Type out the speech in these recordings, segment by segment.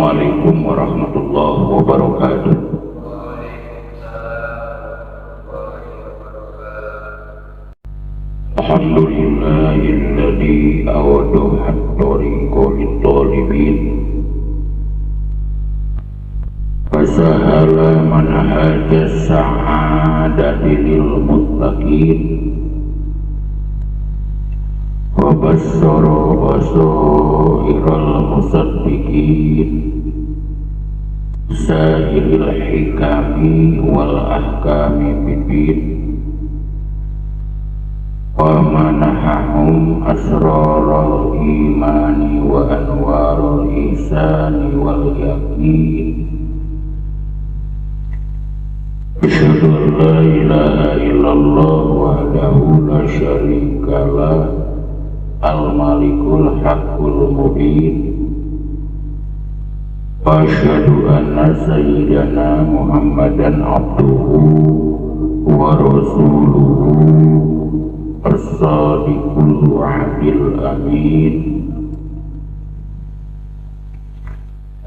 Assalamualaikum warahmatullahi wabarakatuh. Alhamdulillahilladzi awdaha at-tariqa lit-talibin fasahala manhaja sa'adati lil muttaqin wa bassara basairal musaddiqin sairil hikami wal ahkami bidin wa manahahum asraral imani wa anwarul ihsani wal yaqin. Asyhadu an la ilaha illallah wahdahu la syarika lah al-malikul haqqul mubin. Wa asyhadu anna sayyidana Muhammadan abduhu wa rasuluhu as-sadiqul wa'dil amin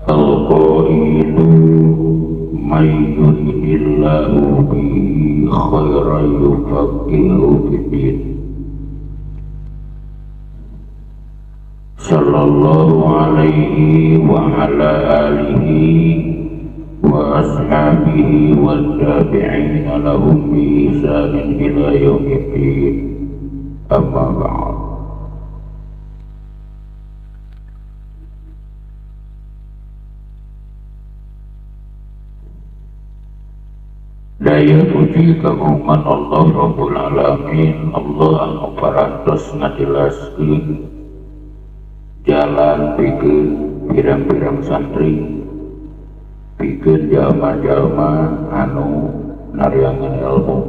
al-qailu may yuridillahu bihi khairan yufaqihuhu fiddin. Sallallahu alaihi wa ala alihi wa ashabihi wa tabi'ina lahum bi ihsanin ila yaumiddin. Amma ba'd. Daya puji kagungan Allah Rabbul Alamin. Allah anu parantos ngajelaskeun jalan pikeun pirang-pirang santri, pikeun jalma-jalma anu nariangan ilmu.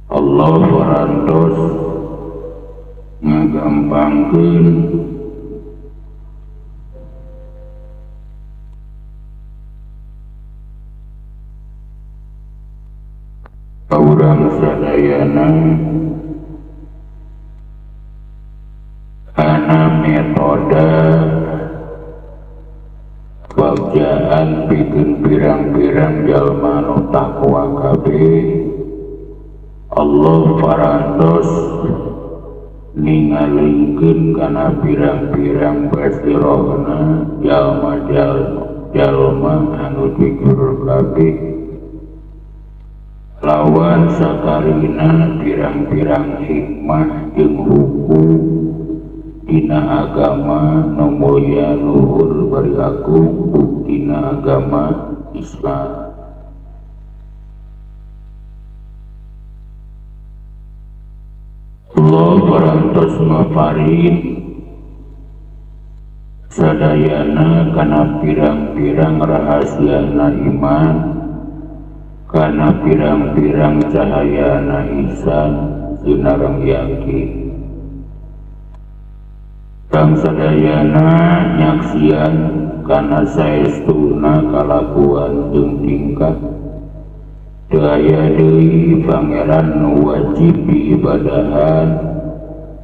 Allah parantos ngagampangkeun ka urang sadayana kana metode bagjaan pikeun pirang-pirang jalma nu takwa kabeh. Allah parantos ningalingkeun kana pirang-pirang basirahna jalma-jalma anu jujur kabeh lawan sakarina pirang-pirang hikmah jeung hukum dina agama nu mulya luhur bari agung buktina agama Islam. Allah parantos maparin sadayana kana pirang-pirang rahasiana iman, kana pirang-pirang cahayana ihsan sinareng yakin. Kang sadayana nyaksian kana saestuna kalakuan jeung tingkah. Teu aya deui pangeran nu wajib diibadahan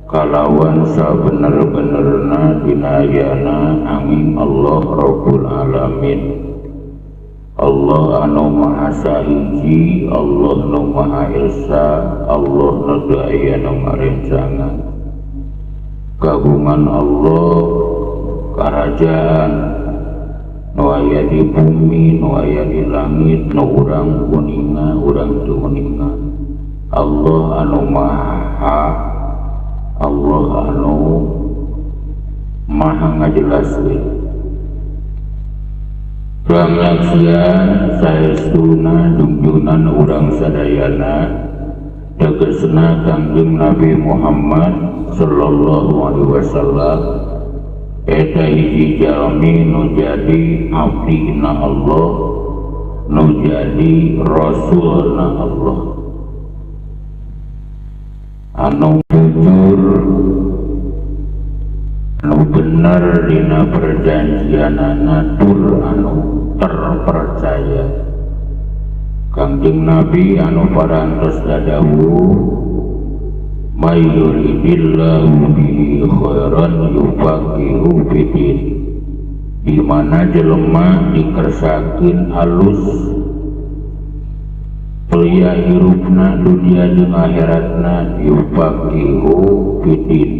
kalawan sabener-benerna dina ayana angin Allah Rabbul Alamin. Allah anu maha sahiji, Allah nu maha esa, Allah nu teu aya nu ngarencangan. Kagungan Allah karajaan nu aya di bumi, nu aya di langit, nu urang kuninga, urang teu kuninga. Allah anu maha, Allah anu maha ngajelaskeun. Urang nyaksian saestuna jungjunan urang sadayana tegesna Kangjeng Nabi Muhammad sallallahu alaihi wasallam eta hiji jalmi nu jadi abdina Allah, nu jadi rasulna Allah, anu jujur, anu bener dina perjanjianana tur anu terpercaya. Kangjeng Nabi anu parantos dadawuh May yuridillahu bihi khairan yufaqihu fiddin, di mana jelema dikersakeun alus mulia hirupna dunia jeung akhiratna yufaqihu fiddin,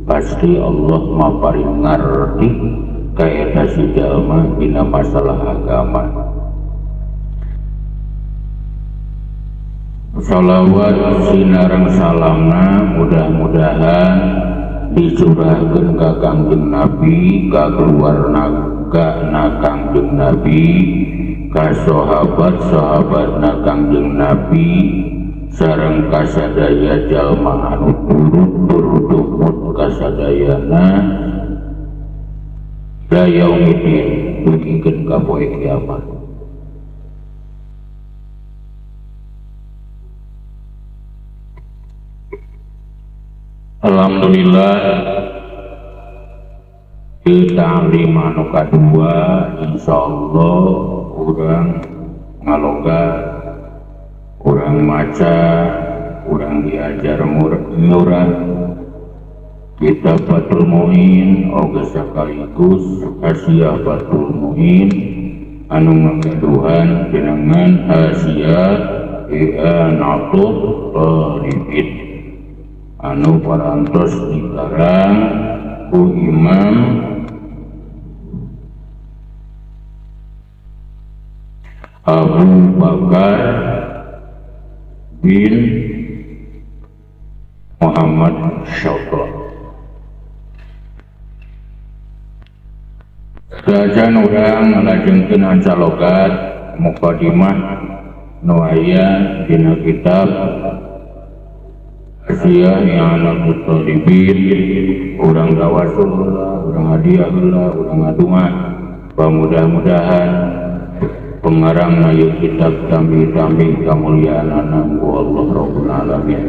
pasti Allah maparin ngarti ka eta si jalma dina masalah agama. Salawat sinareng salamna mudah-mudahan dicurahkeun ka Kangjeng Nabi, ka keluarga na Kangjeng Nabi, ka sahabat-sahabatna Kangjeng Nabi, sareng kasadaya jalma anu turut turut kasadayana la yaumidin dugikeun ka poe kiamat. Alhamdulillah di ta'lim anu kadua insyaallah urang ngaloga, urang maca, urang diajar nyurah kitab Fathul Muin oge sekaligus Hasyiah Fathul Muin anu ngagaduhan jenengan Hasyiah I'anatul Talibin anu parantos dikarang ku Imam Abu Bakar bin Muhammad Syauqah. Sajan urang ngalajengkeun ancalogat mukadimah nu aya dina kitab Hasyiah I'anatul Talibin. Urang tawasul heula, urang hadiah heula, urang ngadunga mudah-mudahan pengarang ieu kitab tambi-tambi kamuliaanana ku Allah Rabbul Alamin.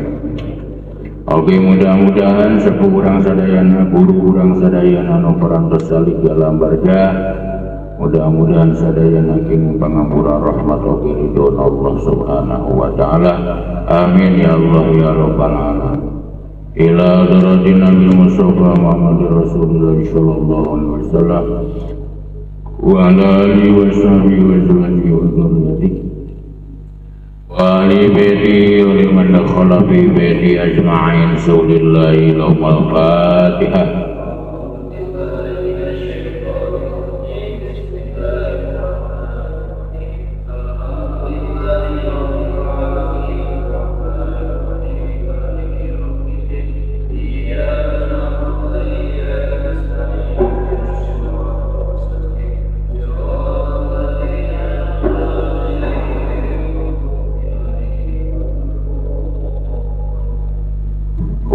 Oke, mudah-mudahan sepuh urang sadayana, guru urang sadayana nu parantos salik dalam barjah, mudah-mudahan sadayana kenging pangampura rahmat oge ridho Allah Subhanahu wa taala. Amin ya Allah ya Rabbal alamin. Ila daratin Nabi Mustafa Muhammad Rasulullah sallallahu alaihi wasallam wa ala alihi wa sahbihi wa azwajihi wa dzurriyyatihi wa ahli baitihi wa liman dakhala fi baiti ajma'in. Sulillahi lahumul Fatihah.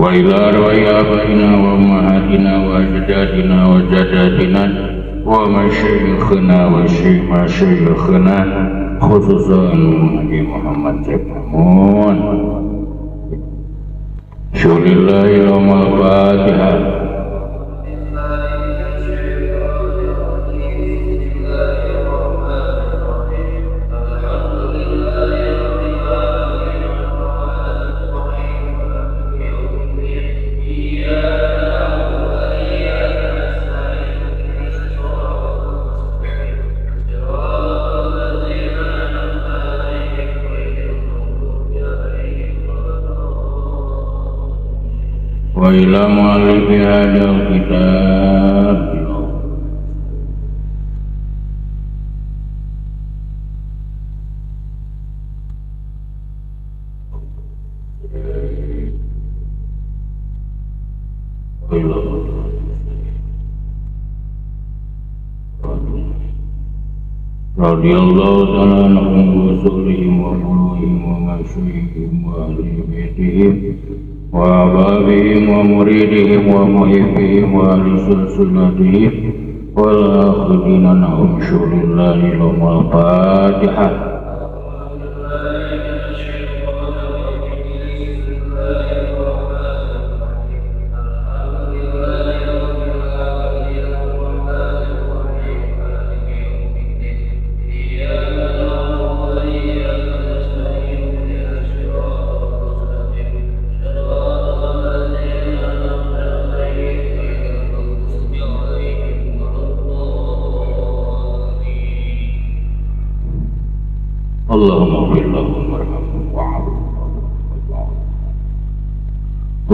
Wa ila arwahi abaina wa ummahatina wa ajdadina wa jadatina wa masyayikhina wa masyayikhina khususan Nabi Muhammad Mun. Syulillahi lahumul Fatihah. Wa ila mu'allifi hadzal kitab radhiyallahu ta'ala anhum wa sulihim wa furuhim wa masyihim wa ahli baitihim wa ababihim wa muridihim wa muhibbihim wa ahli silsilatihim wal akhirina nahum syulillahi lahumul Fatihah. Allahumma ighfir lahum warhamhum wa'afihim.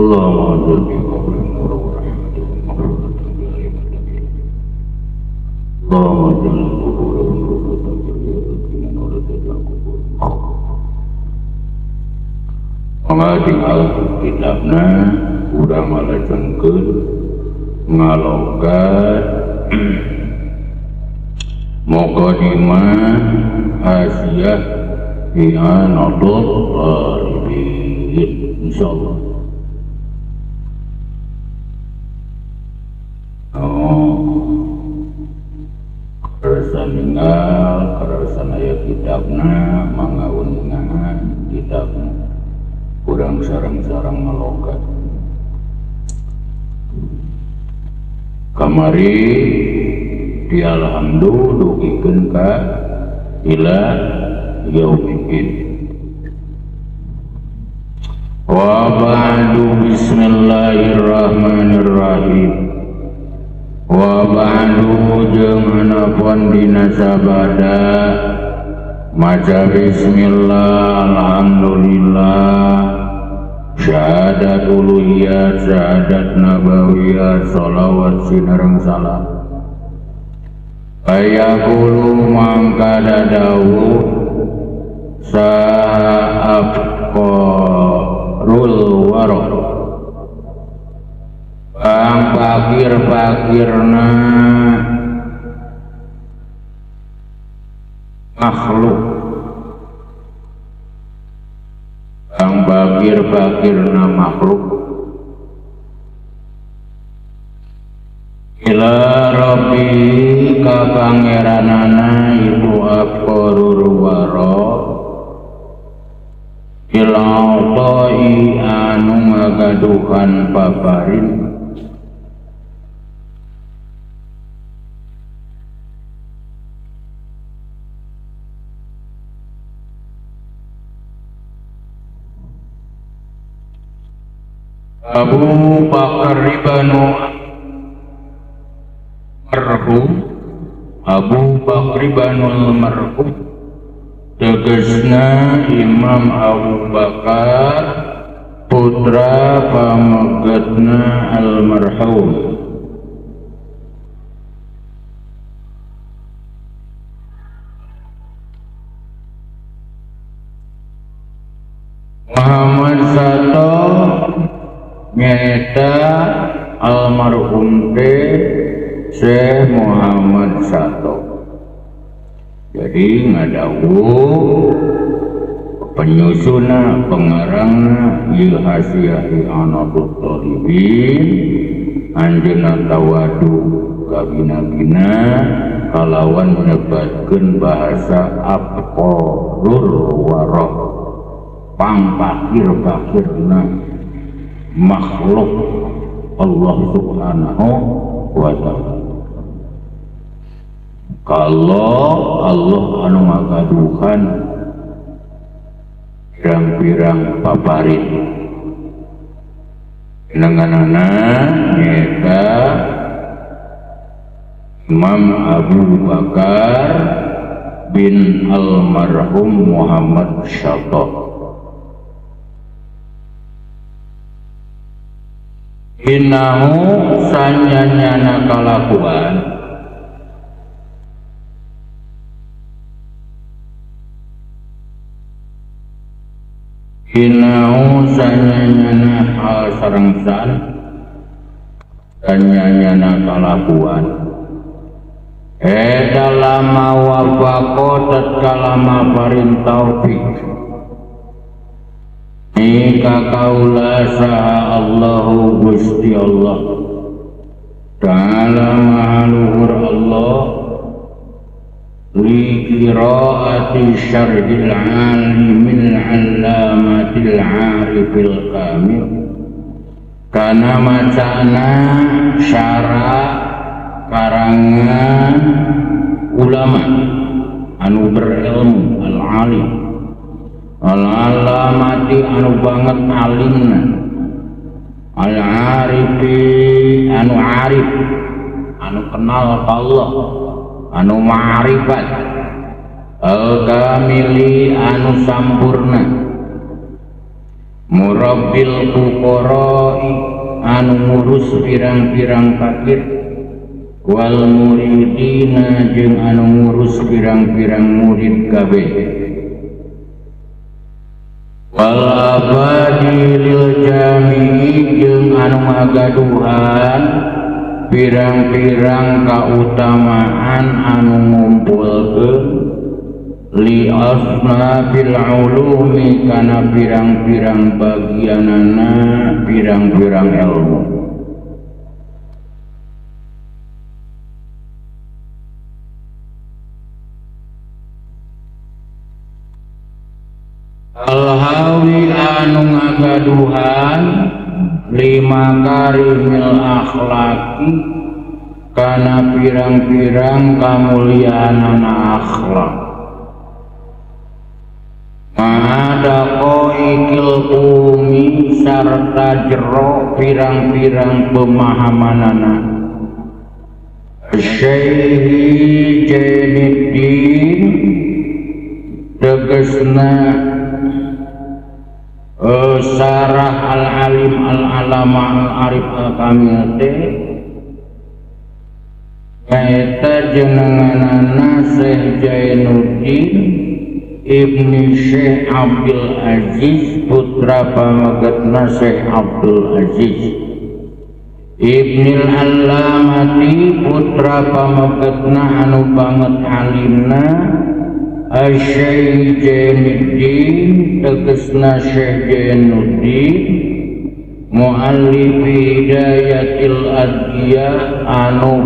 Allahumma anzil fi qabrihim nuran wa rahmatan wa maghfiratan ila yaumil qiyamah. Allahumma ij'al quburahum rawdatan min riyadil jannah wa la taj'al quburahum. Mangga tinggal kitabna urang ngalajengkeun ngalogat Muqaddimah Hasyiah I'anatul Thalibin insyaallah. Oh, karasa ninggal, karasa aya kitabna, mangga uningan kitabna. Kurang sarang-sarang ngalogat. Kamari di alhamdulillah dugikeun ka ila yaumiddin. Wa ba'du, bismillahirrahmanirrahim. Wa ba'du jeung anapun dina sabada maca bismillah alhamdulillah syahadat uluhiyah syahadat nabawiyah sholawat sinareng salam. Ayaqulu mangka dadawuh saha afqarul wara pang pakir-pakirna makhluk, pang pakir-pakirna makhluk ila rabbi ka pangeranana itu afqarul wara ila tai anu ngagaduhan paparin Abu Bakar ibnu marhum, Abu Bakar ibnul marhum tegesna Imam Abu Bakar putra pamegatna almarhum. Muhammad Sato nyaeta almarhum teh Syekh Muhammad Sato. Jadi ngadawuh penyusuna pengarangna ieu Hasyiah I'anatul Thalibin anjeunna tawadu kabina-bina kalawan nyebatkeun bahasa afqarul wara pangpakir-pakirna makhluk Allah Subhanahu wa ta'ala. Kalau Allah anu ngagaduhan pirang-pirang paparin nenganana nyaeta Imam Abu Bakar bin almarhum Muhammad Syato. Innahu sanyanyana kalakuan innahu sanyanyana hal sareng san sanyanyana kalakuan eta lama wafaqo tatkala maparin taufik Ika kaula saha Allahu Gusti Allah Ta'ala maha luhur Allah li qiraati syarhil alimil allamatil arifil kamil kana macana syara karangan ulama anu berilmu al-alim al-alamati anu banget alimna al-arifi anu arif anu kenal ka Allah anu ma'rifat Al-kamili anu sampurna murabbil fuqara'i anu ngurus pirang-pirang fakir wal muridina jeung anu ngurus pirang-pirang murid kabeh wal abadi lil jami'i jeung anu ngagaduhan pirang-pirang kautamaan anu ngumpulkeun li asnafil ulumi kana pirang-pirang bagianana pirang-pirang ilmu. Alhawi anu ngagaduhan lima karimil akhlaki kana pirang-pirang kamuliaanana akhlak ma'adaqoikil umi sarta jero pirang-pirang pemahamanana Syekh Jainuddin tegesna sarah al-alim al-alama al-arif al-kamil teh nyaeta jenenganana Syekh Jainuddin Ibni Syekh Abdul Aziz putra pamegetna Syekh Abdul Aziz Ibnil Allamati putra pamegetna anu banget alimna Syekh Jainuddin tegesna Syekh Jainuddin muallif Hidayatil Adiyah anu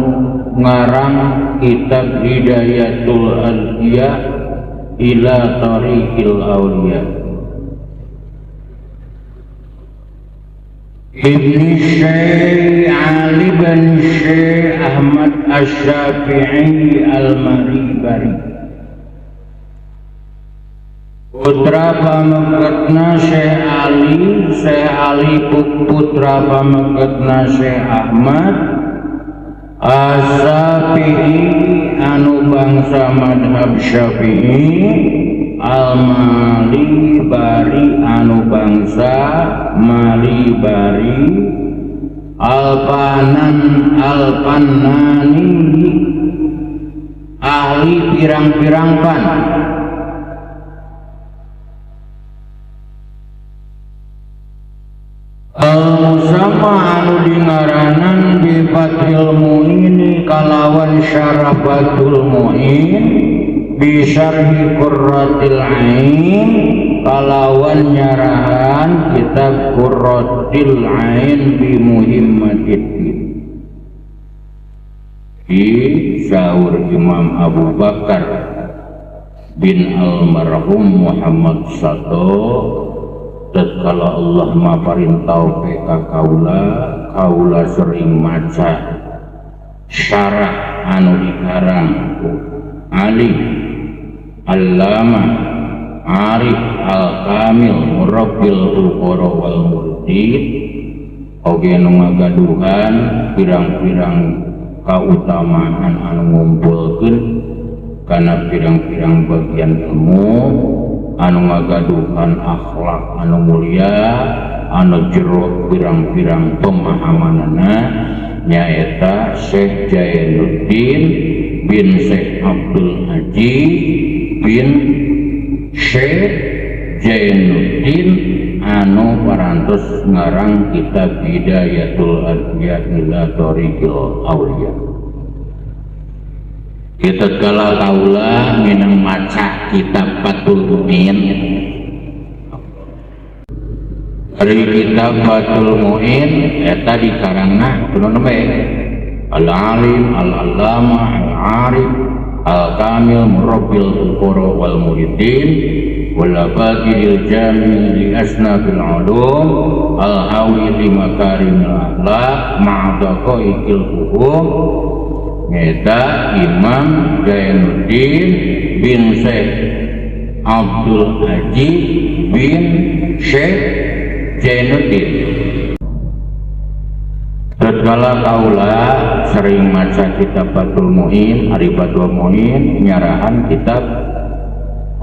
ngarang kitab Hidayatul Adiyah ila tariqil awliya Ibni Syekh Ali bin Syekh Ahmad Asy-Syafi'i Al-Maribari putra pamegetna Syekh Ali, Syekh Ali putra pamegetna Syekh Ahmad Asy-Syafi'i anu bangsa madhab Syafi'i Al-Malibari anu bangsa Malibari Alpanan Alpanani ahli pirang-pirang pan Al-Musamma anu dingaranan bi Fathil Mu'ini kalawan syarah Fathul Mu'in bi syarhi Qurratil Ain kalawan nyarahan kitab Qurratil Ain bi Muhimmatid di saur Imam Abu Bakar bin almarhum Muhammad Sato tatkala Allah maparin taufik ka kaula, kaula sering maca syarah anu dikarang ku Ali Allama Arif Al-Kamil Murabbil Fuqara wal Muridin oge nu ngagaduhan pirang-pirang kautamaan anu ngumpulkeun kana pirang-pirang bagian ilmu anu ngagaduhan akhlak anu mulia anu jero pirang-pirang pemahamanana nyaeta Syekh Jainuddin bin Syekh Abdul Aziz bin Syekh Jainuddin anu parantos ngarang kitab Hidayatul Adiyah ila Thariqil Awliya. Kita kala kaula minang maca kitab Fathul Mu'in. Dari kitab Fathul Mu'in eta dikarangna kuno nembe Al-Alim, Al-Allamah, Al-Arif, Al-Kamil, Murabbil Fuqara wal Muridin, wal Abadil Jami li Asnafil Ulum, Al-Hawi li Makarimil Akhlaq, Ma'adaqaiqil Fuhum, nyaeta Imam Jainuddin bin Syekh Abdul Aziz bin Syekh Jainuddin. Tatkala kaula sering maca kitab Fathul Mu'in, ari Fathul Mu'in nyarahan kitab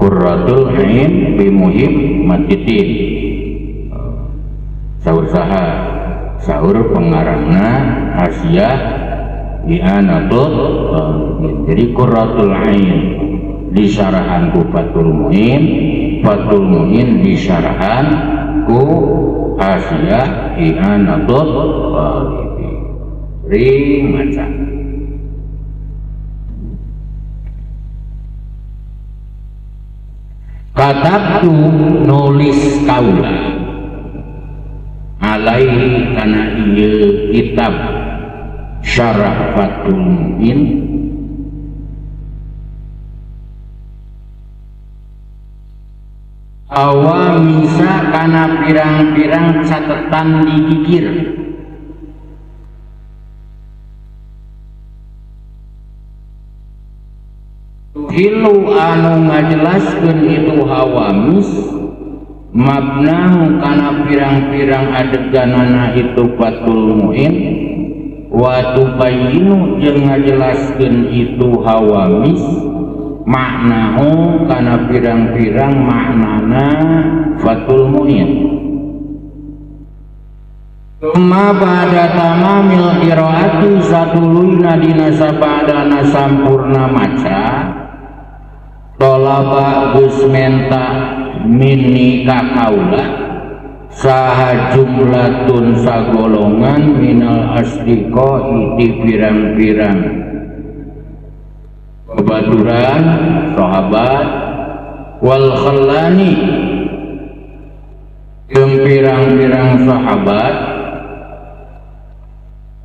Qurratul Ain bi Muhimmatidin. Saur saha? Saur pengarangna Hasyiah I'anatul Talibin. Jadi Qurratul Ain disarahan ku Fathul Muin, Fathul Muin disarahan ku Hasyiah I'anatul Talibin. Ring maca. Katabtu nulis kaula alaihi kana ieu kitab Syarah Fathul Muin awamisa kana pirang-pirang catetan dikikir hilu anu ngajelaskeun itu hawamis mabnahu kana pirang-pirang adeganana itu Fathul Muin wa tubayyinu jeung ngajelaskeun itu hawamis maknahu kana pirang-pirang maknana Fathul Muin. Summa ba'da tamamil qiraati satuluyna dina sabadana sampurna maca tolaba geus menta minni ka kaula saha jumlatun sagolongan minal asdiqai di pirang-pirang babaturan sahabat wal khallani jeung pirang-pirang sahabat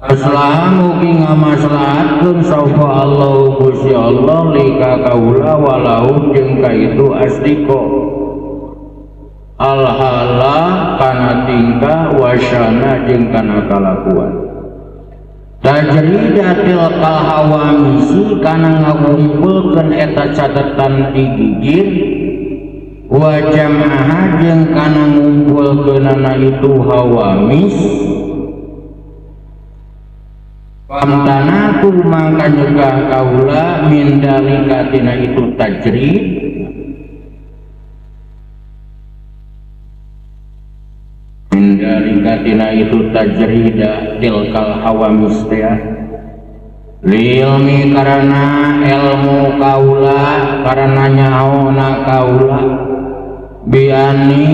aslaha mugi ngamaslahatkeun sapa Allah Gusti Allah lika kaula walahum jeung ka itu asdiqa alhala kana tingkah wasyana jeung kana kalakuan tajridatil kalhawamisi kana ngagumpulkeun eta catatan di gigir wa jam'aha jeung kana ngumpulkeunana itu hawamis pamtanatu mangka nyegah kaula min dalika tina itu tajrid min dalika tina itu tajrida tilkal hawamis teh lilmi karena ilmu kaula karena nyaona kaula biani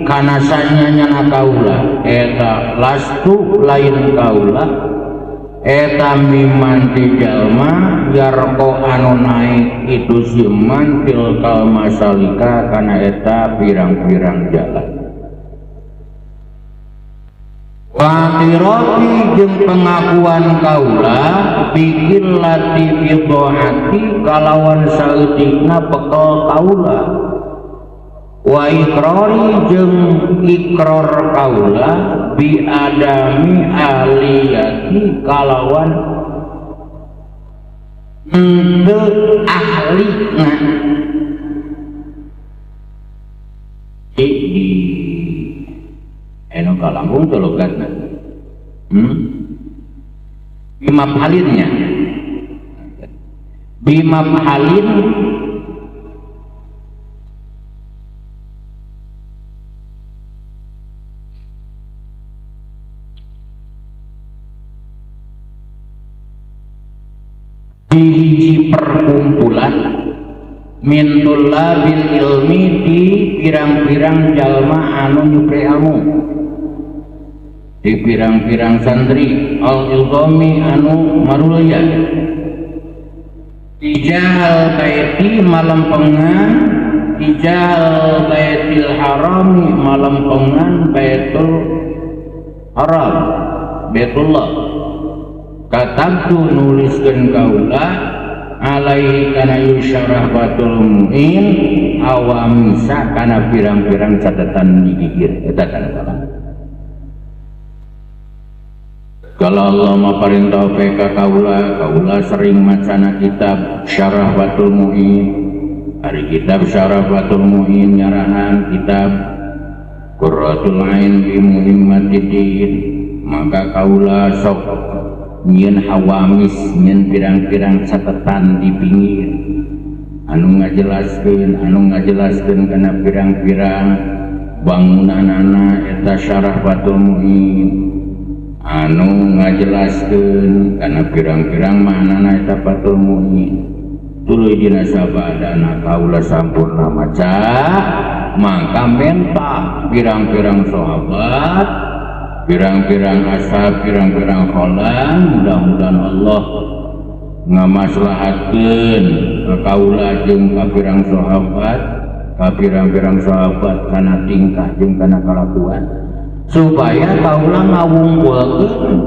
kana sanyanya kaula eta lastu lain kaula eta miman ti jalma yarko anu naik itu siman tilkal masalika kana eta pirang-pirang jalan Watiroti jeung pengakuan kaula bikillati bidhaati kalawan saeutikna bekel kaula wa ikrori jeung ikrar kaula bi adami aliyati kalawan henteu ahlina di anu kalangkung teh logatna bima palinnya bima palin di hiji perkumpulan min tullabil ilmi di pirang-pirang jalma anu nyupre ilmu di pirang-pirang santri al-ilzami anu marulia tijahal baiti malempengan tijahal baitil harami malempengan baitul haram baitullah katabtu nuliskeun kaula alaihi kana syarah Fathul Muin awamisa kana pirang-pirang catatan digigir eta kana kalam. Kalau Allah maparintah PK kaula, kaula sering macana kitab Syarah Fathul Muin. Hari kitab Syarah Fathul Muin nyarahan kitab Qurratul Ain bi Muhimmatidin. Maka kaula sok nyieun hawamis, nyieun pirang-pirang catatan di pinggir. Anu ngajelaskeun kana pirang-pirang bangunanana eta syarah Fathul Mu'in, anu ngajelaskeun kana pirang-pirang maknana eta Fathul Mu'in. Tuluy dina sabadana kaula sampurna maca, maka menta pirang-pirang sahabat, pirang-pirang ashab, pirang-pirang kholam, mudah-mudahan Allah ngamaslahatkeun ka kaula jeung ka pirang sahabat, ka pirang-pirang sahabat kana tingkah jeung kana kalakuan supaya kaula ngawungkulkeun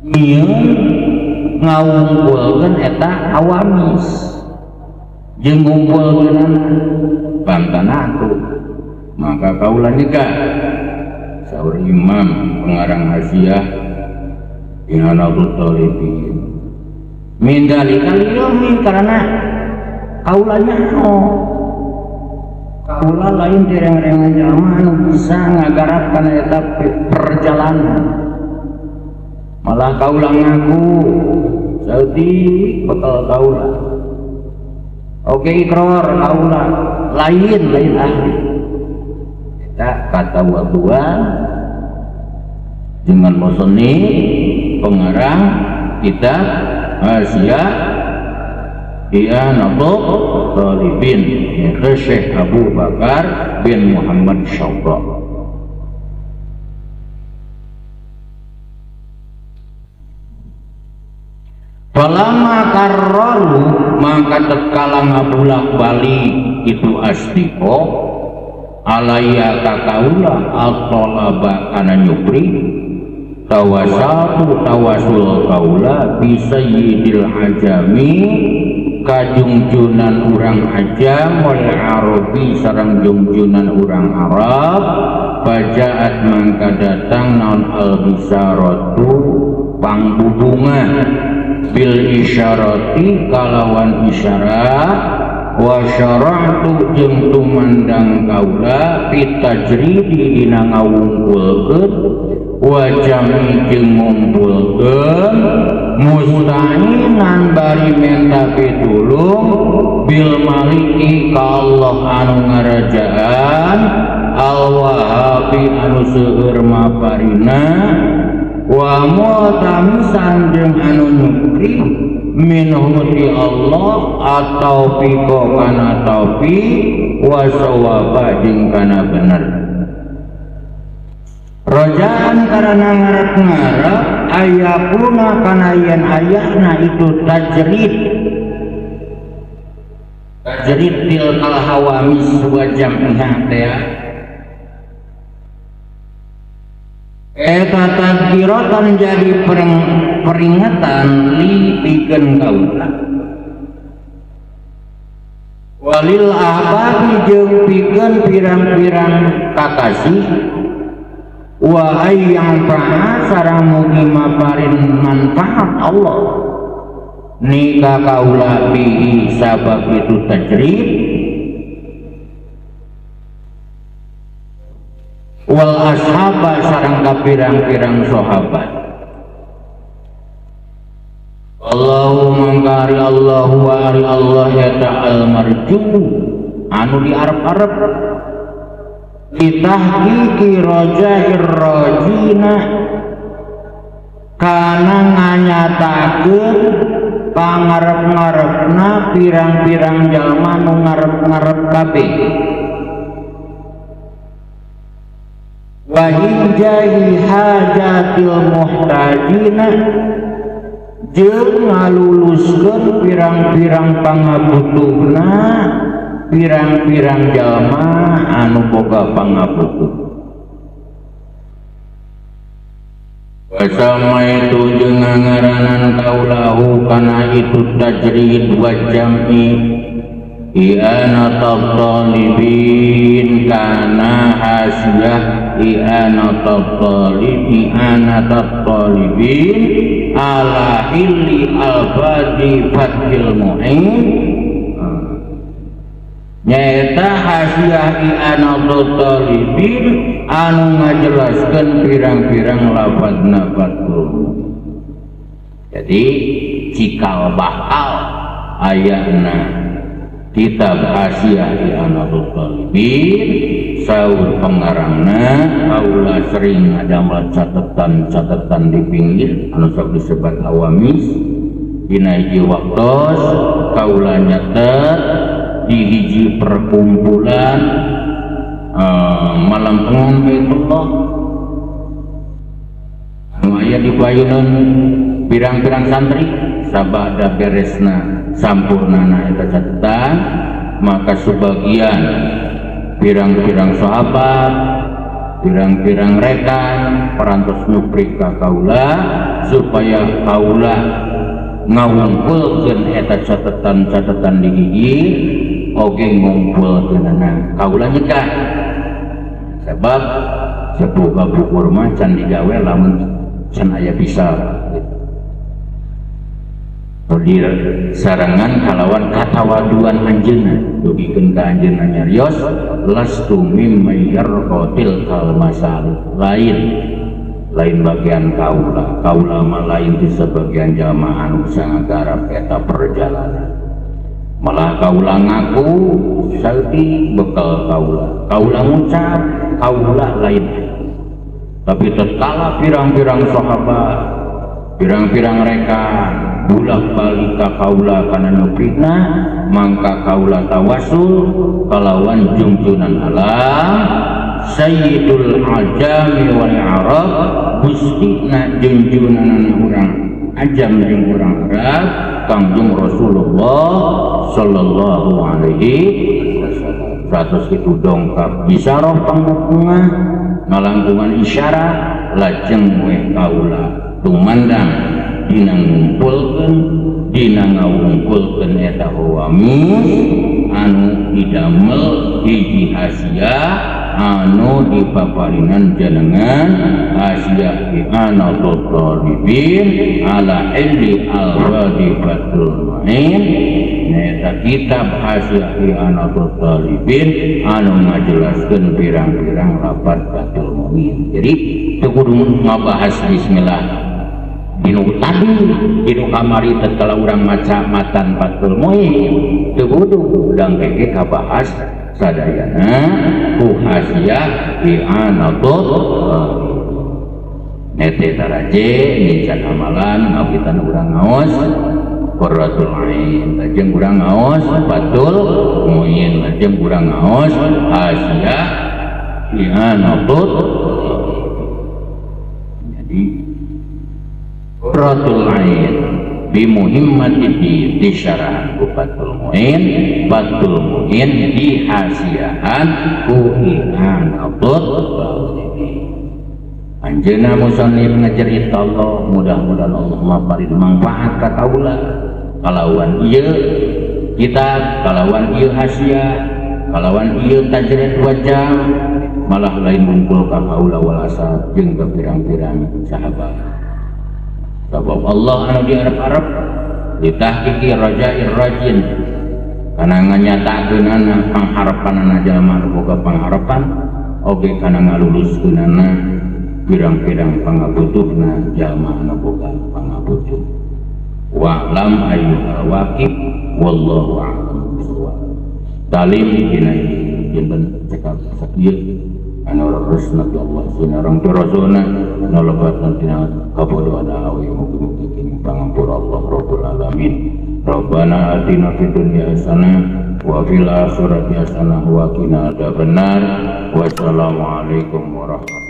nyieun ngawungkulkeun eta awamis jeung ngumpulkeunana bantana atuh. Maka kaula nyegah saur imam pengarang hasiah Ihanatul Talibin min dalika lilmi, karena kaula nyaho kaula lain tireng-rengan jalma anu bisa ngagarap kana eta perjalanan, malah kaula ngaku saeutik bekal kaula oke ikrar kaula lain ahli eta kata wadua dengan musannif pengarang kitab Hasiah I'anatul Talibin Syekh Abu Bakar bin Muhammad Syabra. Falama karraru, maka tatkala ngabulak balik itu astiko alaya kakaula at-talaba kana nyupri tawasatu tawasul kaula bisayyidil ajami kajungjunan urang ajam wal arabi sareng jungjunan urang Arab, bajaat mangka datang naon al bisaratu pangbubungan bil isyarati kalawan isyarat wa syara'tu jeung tumandang kaula fitajridi dina ngawungkulkeun wa jami jeung ngumpulkeun musta'inan bari menta pitulung bil maliki ka Allah anu ngarajaan al wahabi anu seueur maparina wa multamisan jeung anu nyukri minhu ti Allah atau piko kana taufik wa sawaba jeung kana bener. Rojaan karena ngarep-ngarep ayakuna kana yen ayahna itu tajrid tilkal hawamis wa jam'iha teh eta tadkiratan jadi peringatan li pikeun kaula walil ahbabi jeung pikeun pirang-pirang kakasih wa ayyang fa'a sareng mugi maparin manfaat Allah nikah kaula bihi sabab itu tajrid wal ashaba sareng kapirang-pirang sahabat. Allahu mangkari Allahu wa ari Allah ya ta'al marju anu diarep-arep litahqiqi rajair rajina kana nganyatakeun pangarep-ngarepna pirang-pirang jalma nu ngarep-ngarep kabeh wa injahi hajatil muhtajina jeung ngaluluskeun pirang-pirang pangabutuhna pirang-pirang jalma anu boga pangabutuh. Wasama itu jeung ngaranan kaulahu kana itu tajrid wa jam'i i'anatat talibin kana hasiah i'anatat talib i'anatat talibin ala hilli al-badi fathil mu'in nyaeta hasiah i'anatat talibin anu ngajelaskeun pirang-pirang lafadna fathul. Jadi cikal bakal Ayana kitab Hasyiah I'anatul Thalibin saur pengarangna kaula sering ngadamel catatan-catatan di pinggir anu sok disebat awamis. Dina hiji waktos kaula nyatet di hiji perkumpulan malam pengan Baitullah anu aya di payunan pirang-pirang santri. Sabada beresna sampurnana eta catatan, maka sebagian pirang-pirang sahabat, pirang-pirang rekan parantos nyuprik ka kaula supaya kaula ngawungkulkeun eta catatan-catatan di hiji oge ngumpulkeunana. Kaula nyegah sebab sebuah bukur mah can digawe lamun can aya bisa gitu. Di sarangan kalawan katawaduan anjeunna dugikeun ka anjeunna nyarios lastu mimman yarqa tilkal masalik, lain lain bagian kaula, kaula mah lain di sebagian jamaah anu bisa ngagarap eta perjalanan, malah kaula ngaku saeutik bekal kaula, kaula ngucap kaula lain. Tapi tatkala pirang-pirang sahabat, pirang-pirang rekan bulak-balik ka kaula kana nyuprikna, mangka kaula tawasul kalawan jungjunan alam Sayyidul Ajami wal Arab, gustina junjunanana urang Ajam jeung urang Arab, Kangjeng Rasulullah sallallahu alaihi wasallam. Satos kitu dongkap bisaroh pangbukungan ngalangkungan isyarat, lajeng we kaula tumandang dina ngumpulkeun, dina ngawungkulkeun eta hawamis anu didamel hiji hasiah anu dipaparinan jenengan Hasyiah I'anatul Thalibin ala ilmi al-wadi Fathul Mu'in, nyaeta kitab Hasyiah I'anatul Thalibin anu ngajelaskeun pirang-pirang lapat Fathul Mu'in. Jadi teu kudu ngabahas bismillah dinu tadi, dinu kamari tatkala urang maca matan Fathul Mu'in, teu kudu udang keke kabahas sadayana ku Hasyiah I'anatul Thalibin. Nete taraje nincan amalan ngawitan urang ngaos Qurratul Ain, lajeng urang ngaos Fathul Mu'in, lajeng urang ngaos Hasyiah I'anatul. Jadi Qurratul Ain bi muhimmati di syarahan ku Fathul Mu'in, Fathul Mu'in di hasiahan ku I'anatul. Anjeunna musannif ngacerita Allah, mudah-mudahan Allah maparin manfaat ka kaula kalawan ieu kitab, kalawan ieu hasiah, kalawan ieu tajrid wajah, malah lain ngumpul ka kaula walasa jeung ka pirang-pirang sahabat. Sabab Allah anu diarep-arep litahqiqi rajair rajin kana nganyatakeunana pangharapanana jalma anu boga pangharapan, oge kana ngaluluskeunana pirang-pirang pangabutuhna jalma anu boga pangabutuh. Wa'lam ayyuhal waqif, wallahu a'lam bishawab. Talim dina dinten cekap sakieu anu resna ti Allah sinareng ti Rasulna nu lebatna tina kabodohan awi, mugi-mugi kenging pangampura Allah Rabbul Alamin. Rabbana atina fid dunya hasanah wa fil akhirati hasanah wa qina adzabannar. Wassalamualaikum warahmatullahi.